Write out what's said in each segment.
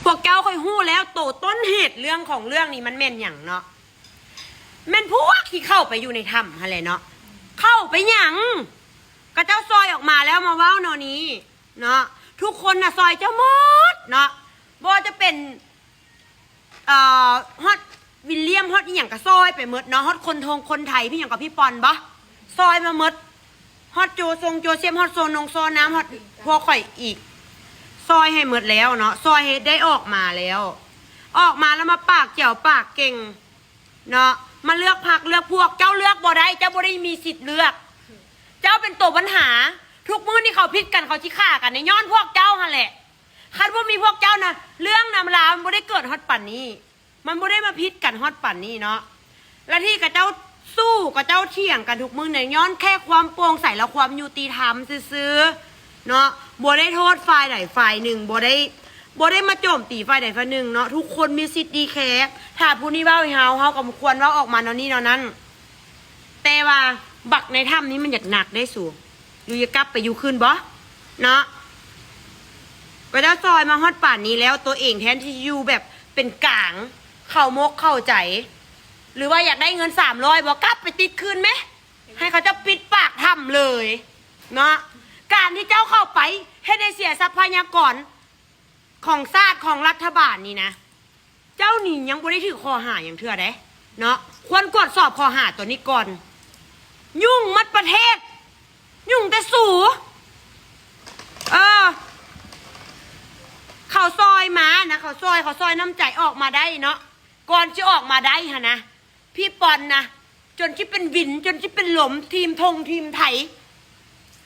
ພວກເຈົ້າ ຂ້ອຍຮູ້ແລ້ວ ໂຕຕົ້ນເຫດເລື່ອງຂອງເລື່ອງນີ້ມັນແມ່ນຫຍັງເນາະ ແມ່ນພວກທີ່ເຂົ້າໄປຢູ່ໃນຖ້ຳຫັ້ນແຫຼະເນາະ. ເຂົ້າໄປຫຍັງ? ຂະເຈົ້າຊ່ອຍອອກມາແລ້ວມາເວົ້າແນວນີ້ເນາະ. ທຸກຄົນນະຊ່ອຍເຈົ້າໝົດເນາະ ບໍ່ວ່າຈະເປັນ ເອີ ຮອດວິນລຽມ ຮອດອີ່ຫຍັງກະຊ່ອຍໄປໝົດເນາະ. ຮອດຄົນທົງຄົນໄທ ພີ່ຫຍັງກໍ ພີ່ປອນບໍ ຊ່ອຍມາໝົດ. ຮອດໂຈຊົງໂຈເຊບ ຮອດໂຊນົງໂຊນ້ຳ ຮອດພວກຂ້ອຍອີກ ຊ່ອຍໃຫ້ໝົດແລ້ວເນາະ ຊ່ອຍໃຫ້ໄດ້ອອກມາແລ້ວ. ອອກມາແລ້ວມາປາກແຈວປາກເກັ່ງເນາະ ມາເລືອກພັກເລືອກພວກ. ເຈົ້າເລືອກບໍ່ໄດ້ ເຈົ້າບໍ່ໄດ້ມີສິດເລືອກ ເຈົ້າເປັນໂຕບັນຫາ. ທຸກມື້ນີ້ເຂົາຜິດກັນ ເຂົາຊິຂ້າກັນນີ້ ຍ້ອນພວກເຈົ້າຫັ້ນແຫຼະ. ຄັນບໍ່ມີພວກເຈົ້ານະ ເລື່ອງນຳລາວມັນບໍ່ໄດ້ເກີດຮອດປານນີ້ ມັນບໍ່ໄດ້ມາຜິດກັນຮອດປານນີ້ເນາະ. ແລະທີ່ຂະເຈົ້າສູ້ ຂະເຈົ້າຖຽງກັນທຸກມື້ນີ້ ຍ້ອນແຄ່ຄວາມໂປ່ງໃສ ແລະຄວາມຍຸຕິທຳຊື່ໆເນາະ. ບໍ່ໄດ້ໂທດຝ່າຍໃດຝ່າຍໜຶ່ງ ບໍ່ໄດ້ ບໍ່ໄດ້ມາໂຈມຕີຝ່າຍໃດຝ່າຍໜຶ່ງເນາະ. ທຸກຄົນມີສິດດີແຄ່ ຖ້າຜູ້ນີ້ເວົ້າໃຫ້ເຮົາ ເຮົາກໍຄວນເວົ້າອອກມາແນວນີ້ແນວນັ້ນ. ແຕ່ວ່າບັກໃນຖ້ຳນີ້ມັນຢາກໜັກເດ້ສູ ຫຼືຢາກກັບໄປຢູ່ຄືນບໍເນາະ. ຂະເຈົ້າຊ່ອຍມາຮອດປານນີ້ແລ້ວ ໂຕເອງແທນທີ່ຢູ່ແບບເປັນກາງ ເຂົ້າມົກເຂົ້າໃຈ ຫຼືວ່າຢາກໄດ້ເງິນສາມຮ້ອຍບໍ ກັບໄປຕິດຄືນແມະ ໃຫ້ເຂົາເຈົ້າປິດປາກຖ້ຳເລີຍເນາະ. ການທີ່ເຈົ້າເຂົ້າໄປເຮັດໃຫ້ເສຍຊັບພະຍາກອນ ຂອງຊາດຂອງລັດຖະບານນີ້ນະ ເຈົ້ານີ້ຍັງບໍ່ໄດ້ຖືກຂໍ້ຫາຫຍັງເທື່ອເດ້ເນາະ. ຄວນກວດສອບຂໍ້ຫາໂຕນີ້ກ່ອນ. ຫຍຸ້ງໝົດປະເທດ ຫຍຸ້ງແຕ່ສູ. ເອີ ເຂົາຊ່ອຍມານະ ເຂົາຊ່ອຍ ເຂົາຊ່ອຍນ້ຳໃຈອອກມາໄດ້ເນາະ. ກ່ອນຊິອອກມາໄດ້ຫັ້ນນະ ພີ່ປອນນະ ຈົນຊິເປັນວິນ ຈົນຊິເປັນລົມ ທີມທົງທີມໄທ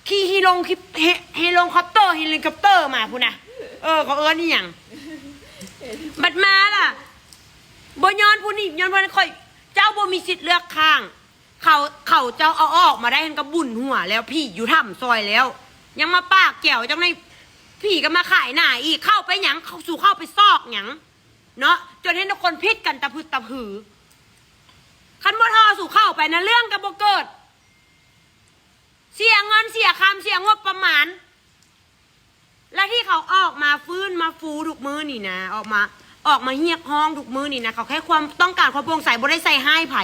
ຂີ່ຮີລົງ ເຮ ເຮລົງຄອບເຕີ ເຮລິຄອບເຕີມາພຸ້ນນະ. ເອີ ເຂົາເອີ້ນອີ່ຫຍັງ? ບັດມາລະ ບໍ່ຍ້ອນຜູ້ນີ້ ຍ້ອນຜູ້ນັ້ນ ຂ້ອຍ ເຈົ້າບໍ່ມີສິດເລືອກຂ້າງ. ເຂົາ ເຂົາເຈົ້າເອົາອອກມາໄດ້ຫັ້ນກໍບຸນຫົວແລ້ວ ຜີຢູ່ຖ້ຳຊ່ອຍແລ້ວ ຍັງມາປາກແຈວຈັ່ງໃດ. ຜີກໍມາຂາຍໜ້າອີກ. ເຂົ້າໄປຫຍັງ? ເຂົາ ສູເຂົ້າໄປຊອກຫຍັງເນາະ? ຈົນເຮັດໃຫ້ຄົນຜິດກັນຕະພຶດຕະຜື. ຄັນບໍ່ທໍ່ສູເຂົ້າໄປນະ ເລື່ອງກໍບໍ່ເກີດ. ເສຍເງິນເສຍຄຳ ເສຍງົບປະມານ ແລະທີ່ເຂົາອອກມາຟື້ນມາຟູທຸກມື້ນີ້ນະ ອອກມາ ອອກມາຮຽກຮ້ອງທຸກມື້ນີ້ນະ ເຂົາແຄ່ຄວາມຕ້ອງການຄວາມໂປ່ງໃສ ບໍ່ໄດ້ໃສ່ຮ້າຍໃຜ.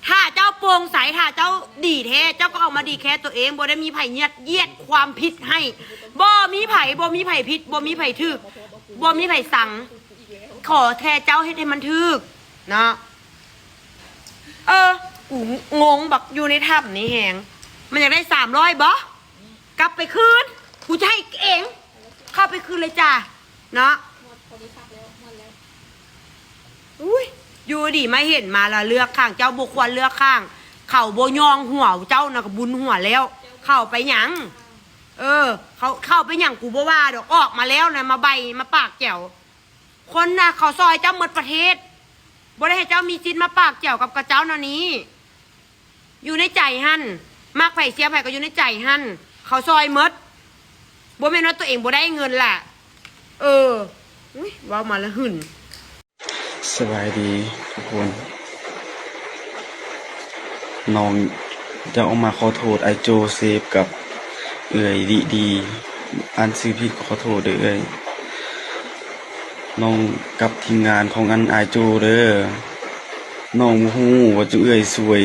ຖ້າເຈົ້າໂປ່ງໃສ ຖ້າເຈົ້າດີແທ້ ເຈົ້າກໍອອກມາດີແຄ່ຕົວເອງ ບໍ່ໄດ້ມີໃຜຍັດຢຽດຄວາມຜິດໃຫ້. ບໍ່ມີໃຜ ບໍ່ມີໃຜຜິດ ບໍ່ມີໃຜຖືກ ບໍ່ມີໃຜສັງ. ຂໍແຄ່ເຈົ້າເຮັດໃຫ້ມັນຖືກເນາະ. ເອີ ກູງົງບັກຢູ່ໃນຖ້ຳນີ້ແຮງ. ມັນຢາກໄດ້ສາມຮ້ອຍບໍ? ກັບໄປຄືນ ກູຈະໃຫ້ເອງ. ເຂົ້າໄປຄືນເລີຍຈ້າເນາະ. ອຸ້ຍ ຢູ່ດີມາເຫັນມາລະເລືອກຂ້າງ. ເຈົ້າບໍ່ຄວນເລືອກຂ້າງ. ເຂົາບໍ່ຍ້ອງຫົວເຈົ້ານະ ກໍບຸນຫົວແລ້ວ. ເຂົ້າໄປຫຍັງ? ເອີ ເຂົາ ເຂົ້າໄປຫຍັງ ກູບໍ່ວ່າດອກ. ອອກມາແລ້ວນະ ມາໃບ້ ມາປາກແຈວ. ຄົນນະ ເຂົາຊ່ອຍເຈົ້າໝົດປະເທດ ບໍ່ໄດ້ໃຫ້ເຈົ້າມີສິດມາປາກແຈວກັບ ກັບເຈົ້າແນວນີ້. ຢູ່ໃນໃຈຫັ້ນ ມັກໃຜເຊຍໃຜກໍຢູ່ໃນໃຈຫັ້ນ. ເຂົາຊ່ອຍໝົດ ບໍ່ແມ່ນວ່າຕົວເອງບໍ່ໄດ້ເງິນລະ. ເອີ ອຸ້ຍ ເວົ້າມາລະຫຶ່ນ. ສະບາຍດີທຸກຄົນ. ນ້ອງຈະອອກມາຂໍໂທດອ້າຍໂຈເຊບກັບເອື້ອຍລິດີ. ອ່ານຊື່ຜິດກໍຂໍໂທດເດີເອື້ອຍ. ນ້ອງກັບທີມງານຂອງອັນອ້າຍໂຈເດີ. ນ້ອງບໍ່ຮູ້ວ່າຈຸເອື້ອຍຊ່ວຍ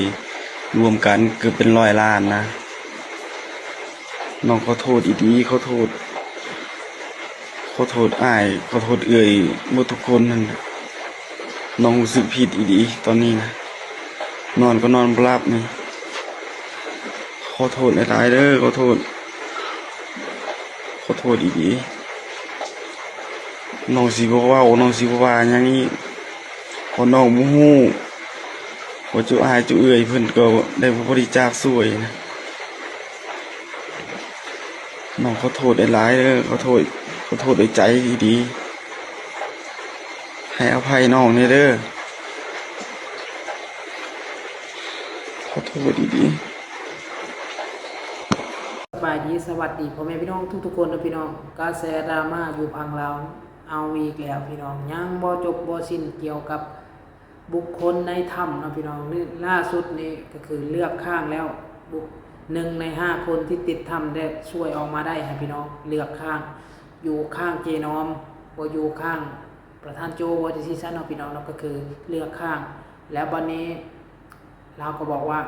ລວມກັນເກືອບເປັນຮ້ອຍລ້ານນະ. ນ້ອງຂໍໂທດອີ່ຫຼີ ຂໍໂທດ. ຂໍໂທດອ້າຍ ຂໍໂທດເອື້ອຍ ໝົດທຸກຄົນຫັ້ນ. ນ້ອງຮູ້ສຶກຜິດອີ່ຫຼີຕອນນີ້ນະ. ນອນກໍນອນບໍ່ຫຼັບນີ້. ຂໍໂທດຫຼາຍໆເດີ ຂໍໂທດ. ຂໍໂທດອີ່ຫຼີ. ນ້ອງຊິບໍ່ເວົ້າ ນ້ອງຊິບໍ່ວ່າຫຍັງອີກ. ເພາະນ້ອງບໍ່ຮູ້ວ່າຈຸອ້າຍຈຸເອື້ອຍເພິ່ນກໍໄດ້ບໍລິຈາກຊ່ວຍນະ. ນ້ອງຂໍໂທດຫຼາຍໆເດີ ຂໍໂທດ ຂໍໂທດດ້ວຍໃຈດີໆ. ໃຫ້ອະໄພນ້ອງແດ່ເດີ ຂໍໂທດດີໆ. ສະບາຍດີ ສະຫວັດດີພໍ່ແມ່ພີ່ນ້ອງທຸກໆຄົນເດີພີ່ນ້ອງ. ກະແສດຣາມາຢູ່ຝັ່ງລາວເອົາອີກແລ້ວພີ່ນ້ອງ ຍັງບໍ່ຈົບບໍ່ສິ້ນກ່ຽວກັບ ບຸກຄົນໃນຖ້ຳເນາະພີ່ນ້ອງ. ນີ້ລ່າສຸດນີ້ກໍຄືເລືອກຂ້າງແລ້ວ ບຸກ ໜຶ່ງໃນຫ້າຄົນທີ່ຕິດຖ້ຳໄດ້ຊ່ວຍອອກມາໄດ້ໃຫ້ພີ່ນ້ອງເລືອກຂ້າງ ຢູ່ຂ້າງເຈນອມ ບໍ່ຢູ່ຂ້າງປະທານໂຈ ວ່າຈັ່ງຊີ້ຊະເນາະພີ່ນ້ອງເນາະ ກໍຄືເລືອກຂ້າງ. ແລ້ວບັດນີ້ລາວກໍບອກວ່າ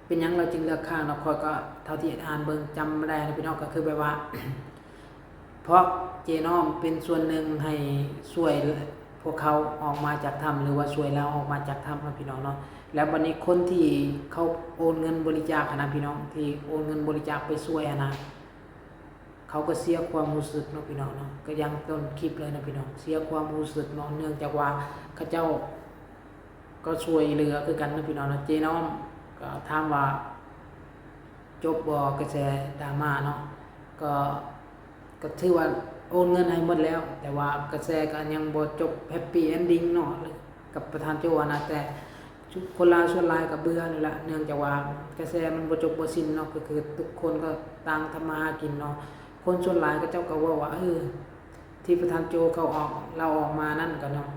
ເປັນຫຍັງລາວຈຶ່ງເລືອກຂ້າງເນາະ ຂ້ອຍກໍເທົ່າທີ່ອ່ານເບິ່ງຈຳໄດ້ນະພີ່ນ້ອງ ກໍຄືແບບວ່າ ເພາະເຈນ້ອມເປັນສ່ວນໜຶ່ງໃຫ້ຊ່ວຍພວກເຂົາອອກມາຈາກຖ້ຳ ຫຼືວ່າຊ່ວຍລາວອອກມາຈາກຖ້ຳເນາະພີ່ນ້ອງເນາະ. ແລ້ວບັດນີ້ຄົນທີ່ເຂົາໂອນເງິນບໍລິຈາກຫັ້ນນະພີ່ນ້ອງ ທີ່ໂອນເງິນບໍລິຈາກໄປຊ່ວຍຫັ້ນນະ ເຂົາກໍເສຍຄວາມຮູ້ສຶກເນາະພີ່ນ້ອງເນາະ ກໍຢ່າງຕົ້ນຄລິບເລີຍນະພີ່ນ້ອງ ເສຍຄວາມຮູ້ສຶກເນາະ ເນື່ອງຈາກວ່າເຂົາເຈົ້າກໍຊ່ວຍເຫຼືອຄືກັນນະພີ່ນ້ອງເນາະ. ເຈນ້ອມກໍຖາມວ່າຈົບບໍ່ກະແສດຣາມາເນາະ ກໍ ກໍຖືວ່າໂອນເງິນໃຫ້ໝົດແລ້ວ ແຕ່ວ່າກະແສກໍຍັງບໍ່ຈົບ happy ending ເນາະ ກັບປະທານໂຈຫັ້ນນະ. ແຕ່ຄົນລາວສ່ວນຫຼາຍກໍເບື່ອແລ້ວລະ ເນື່ອງຈາກວ່າກະແສມັນບໍ່ຈົບບໍ່ສິ້ນເນາະ ກໍຄືທຸກຄົນກໍຕ່າງທຳມາຫາກິນເນາະ. ຄົນສ່ວນຫຼາຍເຂົາເຈົ້າກໍເວົ້າວ່າ ເອີ ທີ່ປະທານໂຈເຂົາອອກ ລາວອອກມານັ້ນກໍເນາະ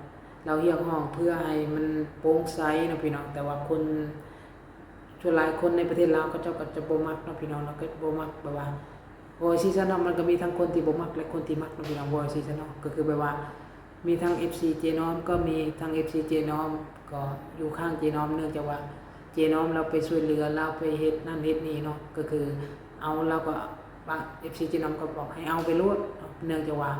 ລາວຮຽກຮ້ອງເພື່ອໃຫ້ມັນໂປ່ງໃສເນາະພີ່ນ້ອງ. ແຕ່ວ່າຄົນ ສ່ວນຫຼາຍຄົນໃນປະເທດລາວເຂົາເຈົ້າກໍຈະບໍ່ມັກເນາະພີ່ນ້ອງເນາະ ກໍບໍ່ມັກ ແບບວ່າ ເວົ້າຊີ້ຊະເນາະ ມັນກໍມີທັງຄົນທີ່ບໍ່ມັກ ແລະ ຄົນທີ່ມັກເນາະພີ່ນ້ອງ ເວົ້າຊີ້ຊະເນາະ. ກໍຄືແບບວ່າມີທັງເອັຟຊີເຈນ້ອມ ກໍມີທັງເອັຟຊີເຈນ້ອມ ກໍຢູ່ຂ້າງເຈນ້ອມ ເນື່ອງຈາກວ່າເຈນ້ອມລາວໄປຊ່ວຍເຫຼືອ ລາວໄປເຮັດນັ້ນເຮັດນີ້ເນາະ ກໍຄືເອົາ ລາວກໍບາງເອັຟຊີເຈນ້ອມກໍບອກໃຫ້ເອົາໄປໂລດເນາະ ເນື່ອງຈາກວ່າ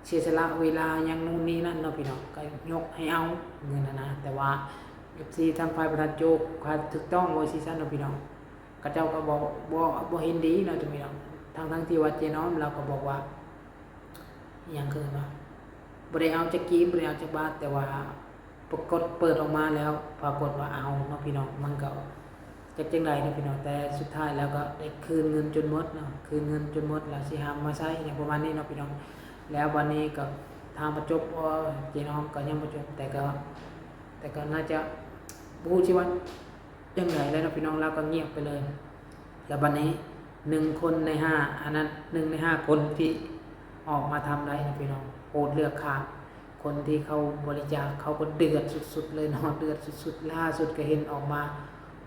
ເສຍສະຫຼະເວລາຫຍັງໂນ່ນນີ້ນັ້ນເນາະພີ່ນ້ອງ ກໍຍົກໃຫ້ເອົາເງິນຫັ້ນນະ. ແຕ່ວ່າເອັຟຊີທາງຝ່າຍປະທານໂຈ ຂາດຖືກຕ້ອງ ວ່າຊີ້ຊັ້ນເນາະພີ່ນ້ອງ ເຂົາເຈົ້າກໍບໍ່ ບໍ່ ບໍ່ເຫັນດີເນາະພີ່ນ້ອງ ທັງໆທີ່ວ່າເຈນ້ອມລາວກໍບອກວ່າ ອີ່ຫຍັງຄືວ່າ ບໍ່ໄດ້ເອົາຈັກກີບ ບໍ່ໄດ້ເອົາຈັກບາດ ແຕ່ວ່າ ປາກົດເປີດອອກມາແລ້ວ ປາກົດວ່າເອົາເນາະພີ່ນ້ອງ ມັນກໍຈັກຈັ່ງໃດເນາະພີ່ນ້ອງ ແຕ່ສຸດທ້າຍແລ້ວກໍໄດ້ຄືນເງິນຈົນໝົດເນາະ ຄືນເງິນຈົນໝົດ ແລ້ວຊິຫາມາໃຊ້ຫຍັງປະມານນີ້ເນາະພີ່ນ້ອງ. ແລ້ວບັດນີ້ກໍຖາມວ່າຈົບບໍ່ ເຈນ້ອມກໍຍັງບໍ່ຈົບ ແຕ່ກໍ ແຕ່ກໍໜ້າຈະບໍ່ຮູ້ຊິວ່າຈັ່ງໃດແລ້ວເນາະພີ່ນ້ອງ ລາວກໍງຽບໄປເລີຍ. ແລ້ວບັດນີ້ໜຶ່ງຄົນໃນຫ້າ ອັນນັ້ນ ໜຶ່ງໃນຫ້າຄົນທີ່ອອກມາທຳໄດ້ນະພີ່ນ້ອງ ໂພດເລືອກຂ້າງ ຄົນທີ່ເຂົາບໍລິຈາກ ເຂົາກໍເດືອດສຸດໆເລີຍເນາະ ເດືອດສຸດໆ. ລ່າສຸດກໍເຫັນອອກມາ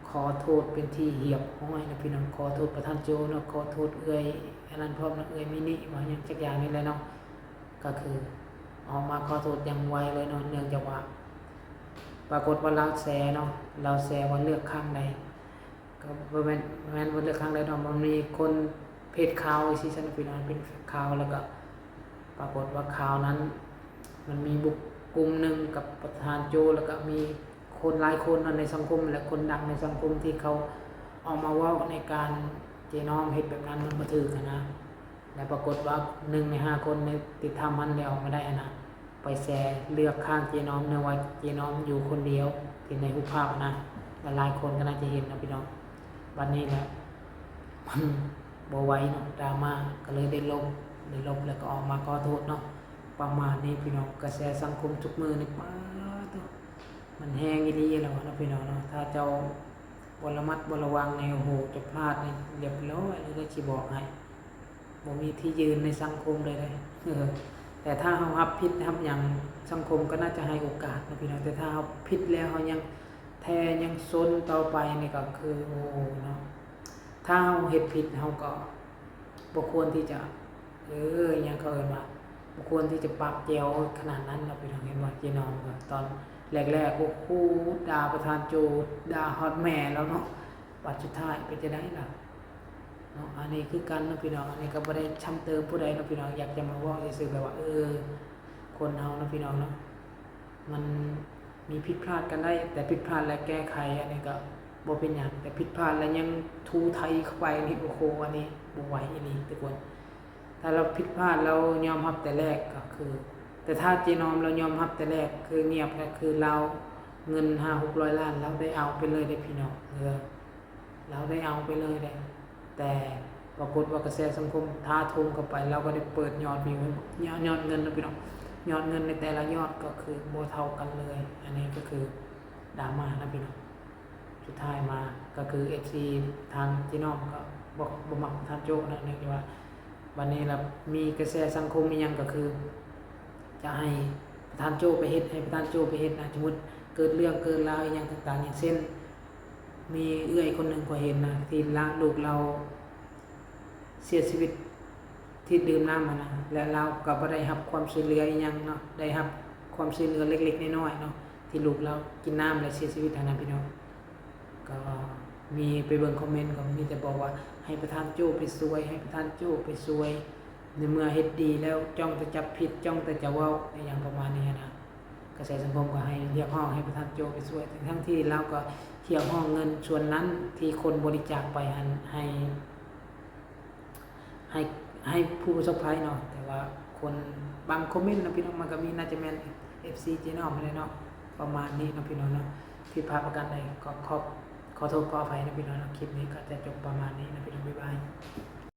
ຂໍໂທດເປັນທີ່ຮຽບຮ້ອຍນະພີ່ນ້ອງ ຂໍໂທດປະທານໂຈເນາະ ຂໍໂທດເອື້ອຍອັນນັ້ນພ້ອມເນາະ ເອື້ອຍມິນິ ວ່າຫຍັງຈັກຢ່າງນີ້ແຫຼະເນາະ. ກໍຄືອອກມາຂໍໂທດຢ່າງໄວເລີຍເນາະ ເນື່ອງຈາກວ່າປາກົດວ່າລາວແຊເນາະ ລາວແຊວ່າເລືອກຂ້າງໃດ ກໍບໍ່ແມ່ນ ບໍ່ແມ່ນວ່າເລືອກຂ້າງໃດເນາະ ມັນມີຄົນເພດຂ່າວຊີ້ຊັ້ນເນາະພີ່ນ້ອງ ເປັນຂ່າວ ແລ້ວກໍປາກົດວ່າຂ່າວນັ້ນ ມັນມີບຸກກຸ່ມໜຶ່ງກັບປະທານໂຈ ແລ້ວກໍມີຄົນຫຼາຍຄົນເນາະໃນສັງຄົມ ແລະ ຄົນດັງໃນສັງຄົມທີ່ເຂົາອອກມາເວົ້າໃນການເຈນ້ອມເຮັດແບບນັ້ນ ມັນບໍ່ຖືກຫັ້ນນະ. ແລ້ວປາກົດວ່າໜຶ່ງໃນຫ້າຄົນທີ່ທຳຫັ້ນໄດ້ອອກມາໄດ້ຫັ້ນນະ ໄປແຊເລືອກຂ້າງເຈນ້ອມ ເນື່ອງວ່າເຈນ້ອມຢູ່ຄົນດຽວທີ່ໃນຮູບພາບຫັ້ນນະ ຫຼາຍໆຄົນກໍໜ້າຈະເຫັນເນາະພີ່ນ້ອງ. ບັດນີ້ແຫຼະ ມັນບໍ່ໄຫວເນາະ ດຣາມາ ກໍເລີຍໄດ້ລົບ ໄດ້ລົບແລ້ວກໍອອກມາຂໍໂທດເນາະ ປະມານນີ້ພີ່ນ້ອງ. ກະແສສັງຄົມທຸກມື້ນີ້ ປາດໂທ້ ມັນແຮງອີ່ຫຼີແລ້ວເນາະພີ່ນ້ອງເນາະ ຖ້າເຈົ້າບໍ່ລະມັດບໍ່ລະວັງນີ້ ໂອ້ໂຫ ຈະພາດນີ້ລຽບຮ້ອຍເລີຍ ຊິບອກໃຫ້ ບໍ່ມີທີ່ຢືນໃນສັງຄົມເລີຍເດ້. ເອີ ແຕ່ຖ້າເຮົາຮັບຜິດຮັບຫຍັງ ສັງຄົມກໍໜ້າຈະໃຫ້ໂອກາດເນາະພີ່ນ້ອງ ແຕ່ຖ້າເຮົາຜິດແລ້ວ ເຮົາຍັງແຖຍັງຊົນຕໍ່ໄປນີ້ ກໍຄື ໂອ້ໂຫ ເນາະ ຖ້າເຮົາເຮັດຜິດ ເຮົາກໍບໍ່ຄວນທີ່ຈະ ເອີ ຫຍັງເຂົາເອີ້ນວ່າ ບໍ່ຄວນທີ່ຈະປາກແຈວຂະໜາດນັ້ນເນາະພີ່ນ້ອງ. ເຫັນບໍ່ ເຈນ້ອມກໍຕອນແລກໆ ໂອ້ໂຫ ດ່າປະທານໂຈ ດ່າຮອດແມ່ລາວເນາະ ບັດສຸດທ້າຍເປັນຈັ່ງໃດລະ ເນາະ. ອັນນີ້ຄືກັນເນາະພີ່ນ້ອງ ອັນນີ້ກໍບໍ່ໄດ້ຊ້ຳເຕີມຜູ້ໃດເນາະພີ່ນ້ອງ ຢາກຈະມາເວົ້າຊື່ໆ ແບບວ່າ ເອີ ຄົນເຮົາເນາະພີ່ນ້ອງເນາະ ມັນມີຜິດພາດກັນໄດ້ ແຕ່ຜິດພາດແລ້ວແກ້ໄຂ ອັນນີ້ກໍບໍ່ເປັນຫຍັງ ແຕ່ຜິດພາດແລ້ວຍັງຖູໄຖເຂົ້າໄປນີ້ ໂອ້ໂຫ ອັນນີ້ບໍ່ໄຫວອີ່ຫຼີທຸກຄົນ. ຖ້າລາວຜິດພາດ ລາວຍອມຮັບແຕ່ແລກກໍຄື ແຕ່ຖ້າເຈນ້ອມລາວຍອມຮັບແຕ່ແລກ ຄືງຽບ ກໍຄືລາວ ເງິນຫ້າຫົກຮ້ອຍລ້ານ ລາວໄດ້ເອົາໄປເລີຍເດ້ພີ່ນ້ອງ ເອີ ລາວໄດ້ເອົາໄປເລີຍເດ້. ແຕ່ປາກົດວ່າກະແສສັງຄົມຖາຖົມເຂົ້າໄປ ລາວກໍໄດ້ເປີດຍອດວິວ ຍອດ ຍອດເງິນນະພີ່ນ້ອງ ຍອດເງິນໃນແຕ່ລະຍອດກໍຄືບໍ່ເທົ່າກັນເລີຍ. ອັນນີ້ກໍຄືດຣາມານະພີ່ນ້ອງ. ສຸດທ້າຍມາກໍຄືເອັຟຊີທາງເຈນ້ອມກໍບໍ່ ບໍ່ມັກປະທານໂຈນະ ເນື່ອງຈາກວ່າບັດນີ້ລະມີກະແສສັງຄົມອີ່ຫຍັງກໍຄືຈະໃຫ້ປະທານໂຈໄປເຮັດ ໃຫ້ປະທານໂຈໄປເຮັດນະ. ສົມມຸດເກີດເລື່ອງເກີດລາວອີ່ຫຍັງຕ່າງໆ ຢ່າງເຊັ່ນ ມີເອື້ອຍຄົນໜຶ່ງຂ້ອຍເຫັນນະ ທີ່ລະ ລູກລາວເສຍຊີວິດ ທີ່ດື່ມນ້ຳຫັ້ນນະ ແລະ ລາວກໍບໍ່ໄດ້ຮັບຄວາມຊ່ວຍເຫຼືອອີ່ຫຍັງເນາະ, ໄດ້ຮັບຄວາມຊ່ວຍເຫຼືອເລັກໆນ້ອຍໆເນາະ ທີ່ລູກລາວກິນນ້ຳ ແລະ ເສຍຊີວິດຫັ້ນນະພີ່ນ້ອງ. ກໍມີໄປເບິ່ງຄອມເມັນ ກໍມີແຕ່ບອກວ່າ ໃຫ້ປະທານໂຈ້ໄປຊ່ວຍ, ໃຫ້ປະທານໂຈ້ໄປຊ່ວຍ, ໃນເມື່ອເຮັດດີແລ້ວ ຈ້ອງແຕ່ຈັບຜິດ, ຈ້ອງແຕ່ຈະເວົ້າ ອີ່ຫຍັງປະມານນີ້ຫັ້ນນະ. ກະແສສັງຄົມກໍໃຫ້ ຮຽກຮ້ອງໃຫ້ປະທານໂຈ້ໄປຊ່ວຍ ທັງໆທີ່ລາວກໍຮຽກຮ້ອງເງິນສ່ວນນັ້ນທີ່ຄົນບໍລິຈາກໄປຫັ້ນ ໃຫ້ ໃຫ້ ໃຫ້ຜູ້ປະສົບໄພເນາະ. ແຕ່ວ່າຄົນບາງຄອມເມັນນະພີ່ນ້ອງ ມັນກໍມີ ໜ້າຈະແມ່ນເອັຟຊີເຈນ້ອງຫັ້ນແຫຼະເນາະ. ປະມານນີ້ເນາະພີ່ນ້ອງເນາະ, ຜິດພາດປະການໃດກໍຂໍ ຂໍໂທດຂໍອະໄພນະພີ່ນ້ອງເນາະ. ຄລິບນີ້ກໍຈະຈົບປະມານນີ້ນະພີ່ນ້ອງ, ບາຍບາຍ.